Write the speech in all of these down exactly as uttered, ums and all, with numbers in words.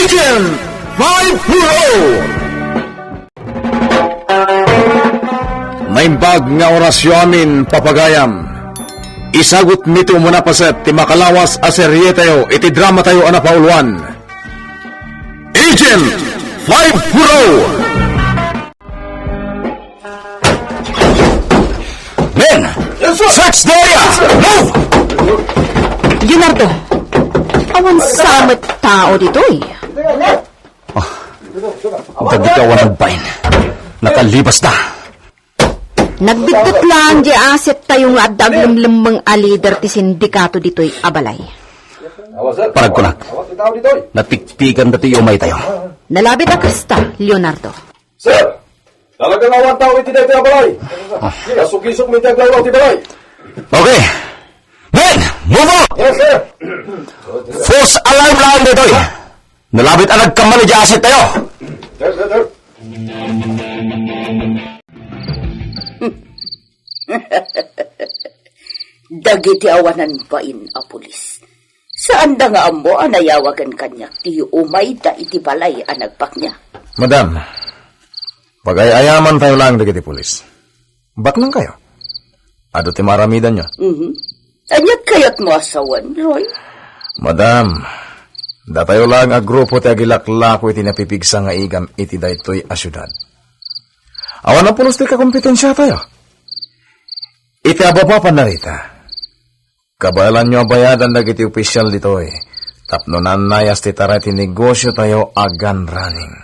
Agent five four oh. Naimbag nga orasyo amin, papagayam. Isagutmi ti umuna paset ti makalawas a serietayo iti dramatayo a napauluan, Agent five four oh. Men! Yes, sir. Search the area! Move! Leonardo, awan sa met tao ditoy. Ah, dagiti awan nagbain. Nakalibas da. Nagbiddut lang di asset tayo nga adda aglemlemmeng a leader ti sindikato ditoy a balay. Paragkunak. Natiktikan dati umay tayo. Nalabit a kasta, Leonardo. Sir! Talaga nga awan tao iti daytoy a balay. Ah. Kasukisok mi ti aglawlaw ti balay. Okay. Men, move out! Yes, sir. False alarm lang ditoy. Nalabit a nagkamali di asset tayo. Sir, sir, sir. Dagiti awanan bain a pulis. Saanda nga ammo a nayawagan kaniak ti umayda iti balay a nagbaknia. Madam, pagay-ayaman tayo lang dagiti pulis. Baknang kayo? Adu ti maramidanyo. Mhm. Ania kayatmo a sawen, Roy? Madam, datayo lang a grupo ti agilaklako iti napipigsa nga igam iti daytoy a siudad. Awan a pulos ti kakompetensia tayo. Iti ababa panarita, kabaelanyo a bayadan dagiti opisyal ditoy tapno nannayas ti taray ti negosyo tayo a gun running.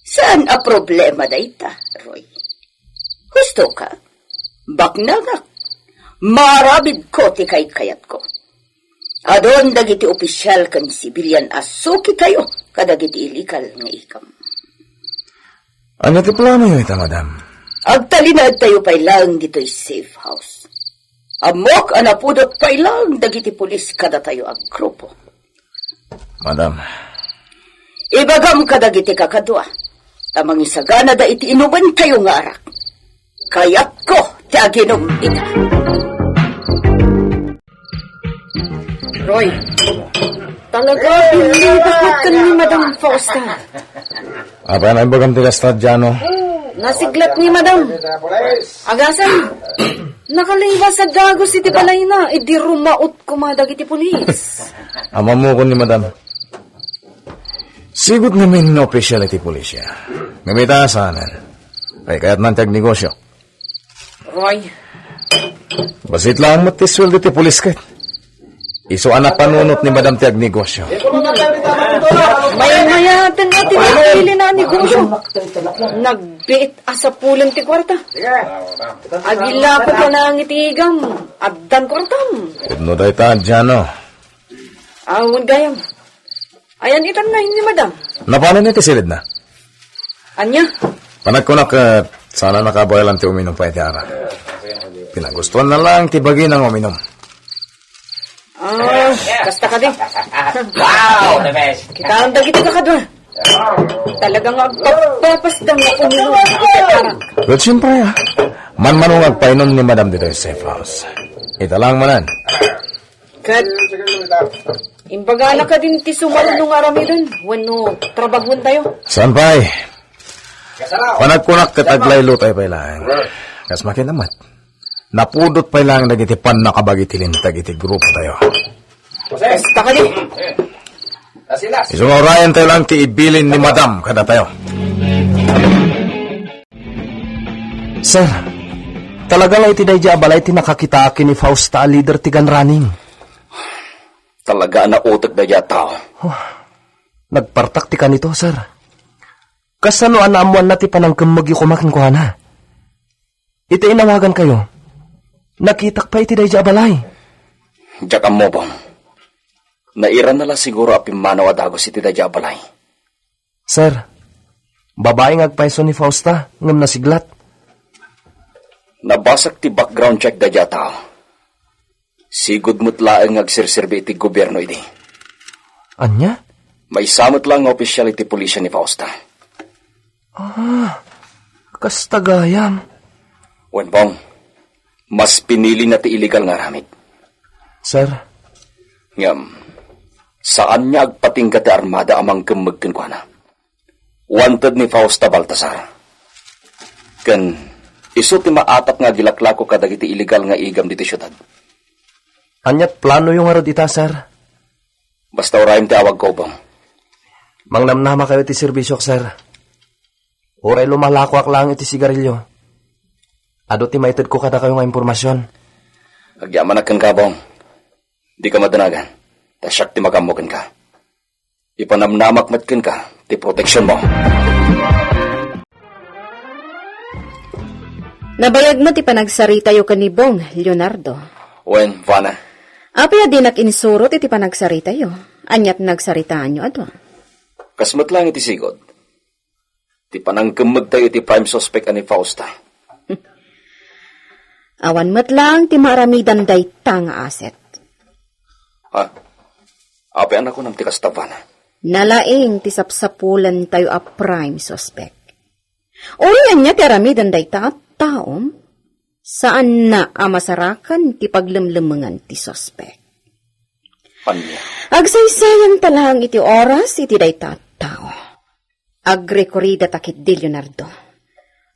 Saan a problema dayta, Roy? Husto ka? Baknangak. Maarabidko ti kaykayatko. Adun dagiti opisyal ken sibilian a sukitayo kadagiti illegal nga igam. Ania ti planoyo ita, madam? Agtalinaedtayo pay laeng ditoy safe house. Ammok a napudot pay laeng dagiti pulis kadatayo a grupo. Madam. Ibagam kadagiti kakadua, ta mangisaganada iti inumentayo nga arak. Kayatko ti aginum ita. Roy, talaga, billingtak met ken ni Madam Fausta. Apay nga imbagam ti kasta, Jano? Nasiglat ni Madam. Agasem, nakalibas a dagus iti balayna, idi rumaot koma dagiti pulis. Ammok ni Madam. Sigud ngamin nga opisyal iti pulisya. Ngem ita, saanen. Ay, kayatnan ti agnegosyo. Roy. Bassit lang met ti sueldo ti pulis ket. Isu a napanunot ni Madam ti agnegosyo. Maymayat nga ti napili na negosyo. Nagbiit a sapulen ti kuarta. Agilako pa nang iti igam. Addan kuartam. Pudno dayta, Jano. Awan gayam. Ayan itan na ni Madam. Napanen iti silid na. Anya? Panagkunak, eh, sana nakabayalan ti uminum pay ti arak. Pinagustuan na lang ti bagina nga uminum. Ah, kasta kadi. Wow, the best. Kitaan dagiti kakadua. Talaga nga agpapapasdang nga uminum iti arak. Well, siyempre, ah. Manmano nga agpainom ni Madam ditoy safe house. Ita lang manen. Ket, imbagana kadin ti sumaruno nga aramiden, wenno trabahuentayo? Saan pay? Panagkunak ket aglaylo tayo pay laeng. Kas makin amat. Napudot pay laeng dagiti pannakabagi ti linteg iti grupo tayo. Kasta kadi. Isu nga urayen tayo lang ti ibilin ni Madam kadatayo. Sir, talaga la iti daydi a balay ti nakakitaak ken ni Fausta a leader ti gun running. Talaga a nautek daydi a tao. Huh, nagpartak ti kanito, sir. Kasano a naammoanna ti panangkemmegyo koma kenkuana? Iti inawagankayo, nakitak pay iti daydi a balay. Diak ammo, Bong. Nairanna la siguro a pimmanaw a dagus iti daydi a balay. Sir, babai nga agpayso ni Fausta ngem nasiglat. Nabasek ti background check daydi a tao. Sigud met laeng nga agserserbi iti gobierno idi. Ania? Maysa met laeng nga opisyal iti pulisya ni Fausta. Ah, kasta gayam. Wen, Bong, mas pinilina ti illegal nga aramid. Sir? Ngem, Saanna agpatingga ti armada a mangkemmeg kenkuana. Wanted ni Fausta Baltasar. Ken isu ti maatap nga agilaklako kadagiti illegal nga igam ditoy siudad. Ania ti planoyo ngarud ita, sir? Basta urayem ti awagko, Bong. Mangnamnamakayo iti serbisiok, sir. Uray lumalakoak laeng iti sigarilio, adu ti maitedko kadakayo nga impormasion. Agyamanak kenka, Bong. Dika madanagan, ta siak ti makaammo kenka. Ipanamnamak met kenka ti proteksionmo. Nabayag met ti panagsaritayo ken ni Bong, Leonardo. Wen, Vana. Apay a dinak insurot iti panagsaritayo? Ania ti nagsaritaanyo a dua? Kas met laeng iti sigud. Ti panangkemmegtayo iti prime suspect a ni Fausta. Awan met laeng ti maaramidan dayta nga asset. Ha? Apay a nakunam ti kasta, Vana? Nalaing ti sapsapulantayo a prime suspect. Uray ania ti aramiden dayta a taom, saanna a masarakan ti paglemlemmengan ti suspect. Ania? Agsaysayanta laeng iti oras iti dayta a tao. Agrikuridata ketdi, Leonardo.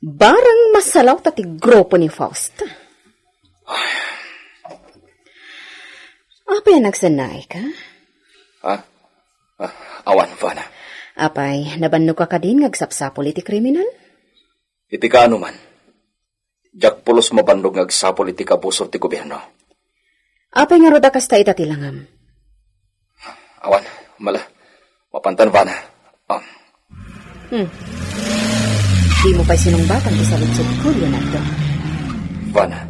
Barang masalawta ti grupo ni Fausta. Apay a nagsannaayka? Ha? Ah, awan, Vana. Apay, nabannogka kadin nga agsapsapul iti kriminal? Iti kaano man, diak pulos mabannog nga agsapul iti kabusor ti gobierno. Apay ngarud a kasta ita ti langam? Awan, mala. Mapantan, Vana. Um. Hmm. Dimo pay sinungbatan ti saludsodko, Leonardo. Vana,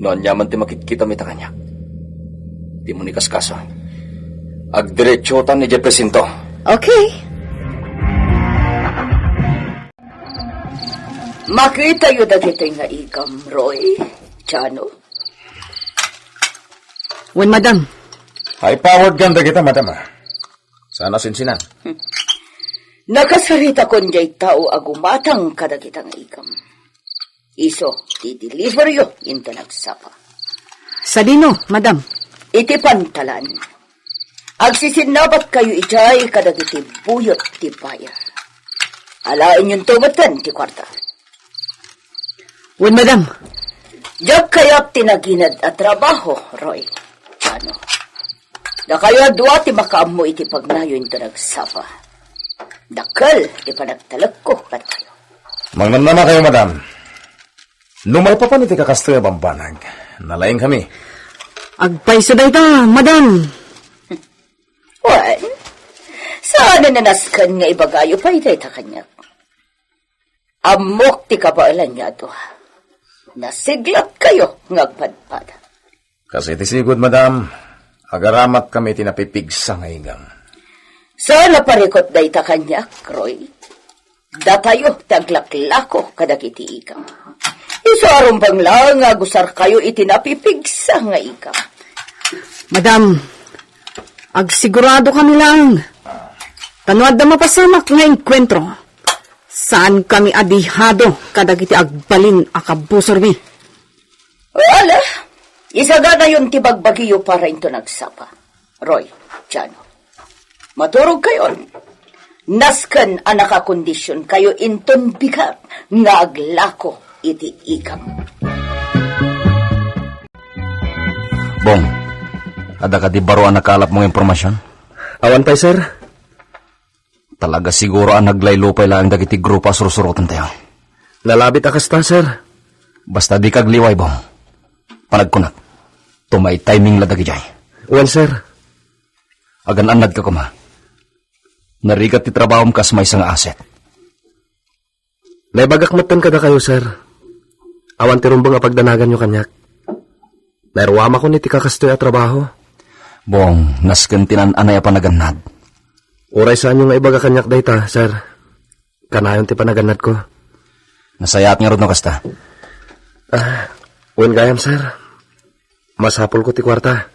no aniaman ti makitkita mi ta kaniak, dimo ni kaskaso. Agdiretsotan idiay presinto. Okay. Makitayo dagitoy nga igam, Roy, Jano? Wen, madam. High-powered gun dagita, madam, ah. Saan a sinsinan? Nakasaritakon diay tao a gumatang kadagita nga igam. Isu ti deliveryo inton agsapa. Sadino, madam? Iti pantalan. Agsisinnabatkayo idiay kadagiti buyot ti buyer. Alaenyonto metten ti kuarta. Wen, madam. Diak kayat ti nagined a trabaho, Roy. Ano? Dakayo a dua ti makaammo iti pagnayo inton agsapa. Dakkel ti panagtalekko kadakayo. Mangnamnamakayo, madam. No malpapan iti kakastoy a bambanag, nalaingkami. Agpayso dayta, madam. Wen, saan a nasken nga ibagayo pay dayta kaniak. Ammok ti kabaelanyo a dua. Nasiglatkayo nga agpadpada. Kas iti sigud, madam, agaramat kami iti napipigsa nga igam. Saan a parikut dayta kaniak, Roy. Datayo ti aglaklako kadagiti igam. Isu a rumbeng laeng nga agusarkayo iti napipigsa nga igam. Madam, agsigurado kami laeng. Ta no adda mapasamak nga engkuentro, saan kami a dihado kadagiti agbalin a kabusormi. Ala, isaganayon ti bagbagiyo para inton agsapa. Roy, Jano, maturogkayon. Nasken a nakakondisionkayo inton bigat nga aglako iti igam. Bong, adda kadi baro a nakalapmo nga impormasion? Awan pay, sir. Talaga siguro a naglaylupay laeng dagiti grupo a sursuroten tayo. Nalabit a kasta, sir. Basta dika agliway, Bong. Panagkunak, tumaytiming la dagidiay. Wen, sir. Agan-annadka koma. Narigat ti trabahom kas maysa nga asset. Naibagak metten kadakayo, sir. Awan ti rumbeng a pagdanaganyo kaniak. Nairuamakon iti kakastoy a trabaho. Bong, nasken ti naan-anay a panagannad. Uray saanyo nga ibaga kaniak dayta, sir. Kanayon ti panagannadko. Nasayaat ngarud no kasta. Ah, wen gayam, sir. Masapulko ti kuarta.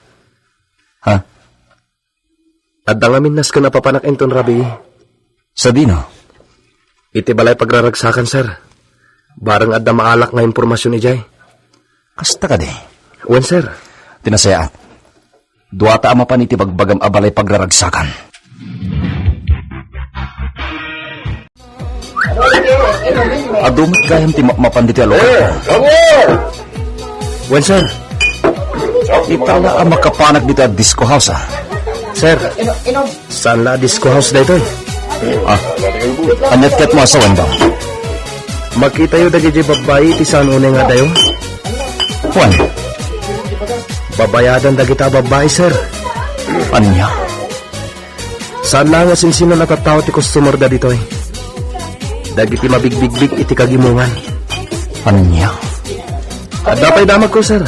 Ha? Adda ngamin nasken a papanak inton rabii. Sadino? Iti balay pagraragsakan, sir. Bareng adda maalak nga impormasion idiay. Kasta kadi? Wen, sir. Ti nasayaat. Duata a mapan iti bagbagam a balay pagraragsakan. Adu met gayam ti mapmapan ditoy a lugar. Wen, sir. Ita la a makapanak ditoy a disco house, a. Sir, saan la a disco house daytoy? A, aniat ket mo a sawen, Dong? Makitayo dagiti babbai iti saan unay nga adayo? Wen. Babayadan dagita babbai, sir. Ania? Saan laeng a sinsinan a tattao ti customerda ditoy. Dagiti mabigbigbig iti kagimongan. Ania? Adda pay damagko, sir.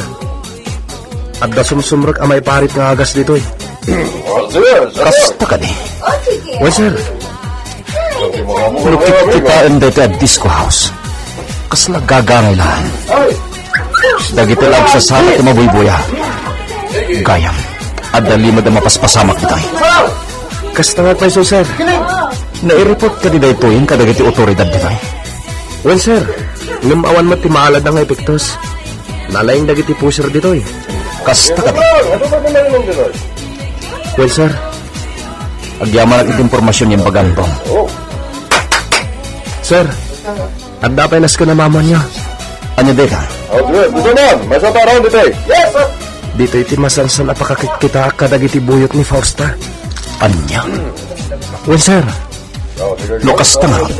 Adda sumsumrek a maiparit nga agas ditoy. Kasta kadi? Wen, sir. No kitkitaem daytoy a disco house, kasla gagangay laeng. Dagiti la agsasaka ti mabuybuya. Gayam, adda limed a mapaspasamak ditoy. Kasta nga payso, sir. Naireport kadi daytoyen kadagiti otoridad ditoy? Wen, sir. Ngem awan met ti maaladna nga epektos. Nalaing dagiti pusher ditoy. Kasta kadi? Wen, sir. Agyamanak iti impormasion nga imbagam, Bong. Sir, adda pay nasken a mamuanyo. Ania dayta? Aw, sir. Busa man, maysa ta around ditoy. Yes, sir. Ditoy ti masansan a pakakitkitaak kadagiti buyot ni Fausta. Ania? Wen, sir. No kasta ngarud,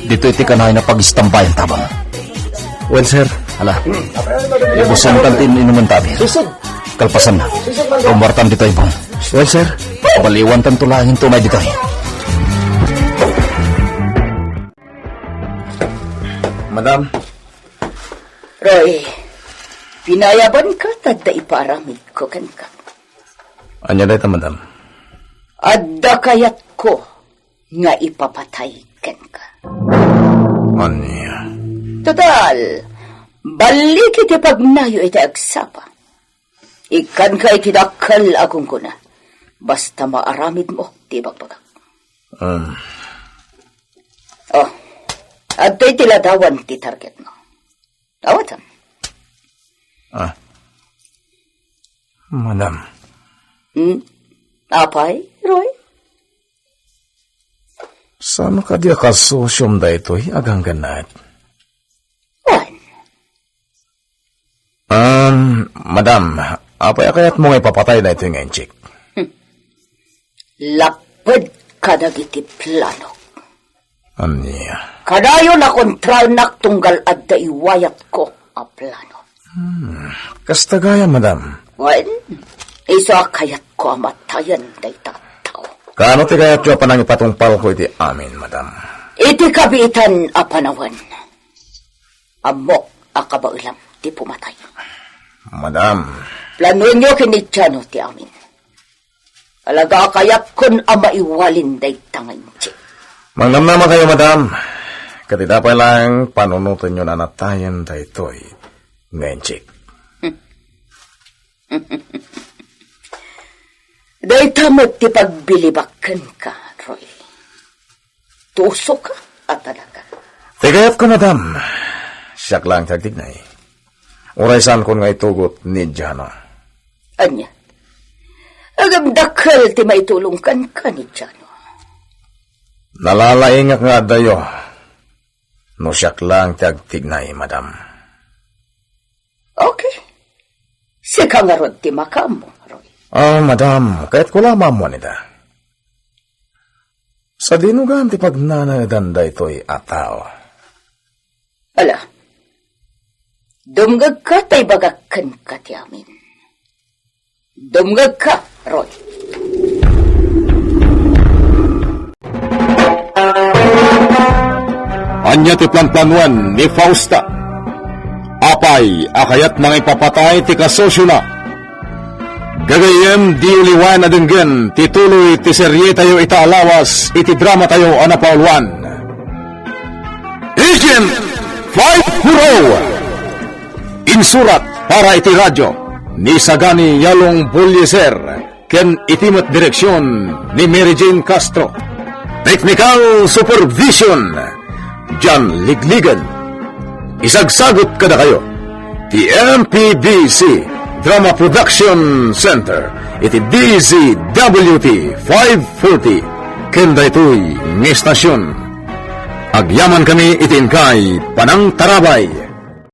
ditoy ti kanayon a pagistambayan ta, Bong. Wen, sir. Ala, ibusantan ti inuman ta, abi. Kalpasanna, rummuartan ditoy, Bong. Wen, sir. Baliwantanto laeng ti umay ditoy. Madam. Roy, pinayabanka ta adda ipaaramidko kenka. Ania dayta, madam? Adda kayatko nga ipapatay kenka. Ania? Total, balligi ti pagnayo iti agsapa. Ikkanka iti dakkel a gunggona. Basta maaramidmo ti ibagbagak. Um. Oh, adtoy ti ladawan ti targetmo. Awatam. Ah. Madam. Hmm? Apay, Roy? Saan kadi a kasosiom daytoy a ganggannaet? Wen. Um, madam, apay a kayatmo nga ipapatay daytoy nga inchik? Lapped kadagiti planok. Ania? Kanayon a kontraenak tunggal adda iwayatko a plano. Hmm, kasta gayam, madam. Wen, isu a kayatko a matayen dayta a tao. Kaano ti kayatyo a panangipatungpalko iti amin, madam? Iti kabiitan a panawen, ammok a kabaelam ti pumatay. Madam. Planoenyo ken ni Chano ti amin. Talaga a kayatkon a maiwalin dayta nga inchik. Mangnamnama kayo, madam. Ket ita pay laeng panunotenyo a natayen daytoy nga inchik. Dayta met ti pagbilibak kenka, Roy. Tusoka a talaga. Ti kayatko, madam, siak laeng ti agtignay. Uray saankon nga itugot ni Jano. Ania? Ngem dakkel ti maitulong kenka ni Jano. Nalalaingak nga addayo no siak laeng ti agtignay, madam. Okay. Sika ngarud ti makaammo, Roy. Ah, madam, kayatko la a maammoan ida. Sadino gayam ti pagnanaedan daytoy a tao? Ala, dumngegka ta ibagak kenka ti amin. Dumngegka, Roy. Ania ti planplanoan ni Fausta? Apay a kayatna nga ipapatay ti kasosiona? Gagayyem, diyo liwayan a denggen ti tuloy ti serietayo ita a lawas iti dramatayo a napauluan, Agent Five Hurro. Insurat para iti radio ni Sagani Yalong Bolieser ken iti met direksion ni Mary Jane Castro. Technical supervision, John Ligligan. Isagsagut kadakayo ti M P B C Drama Production Center iti D Z W T five forty ken daytoy nga istasyon. Agyaman kami iti inkay panangtarabay.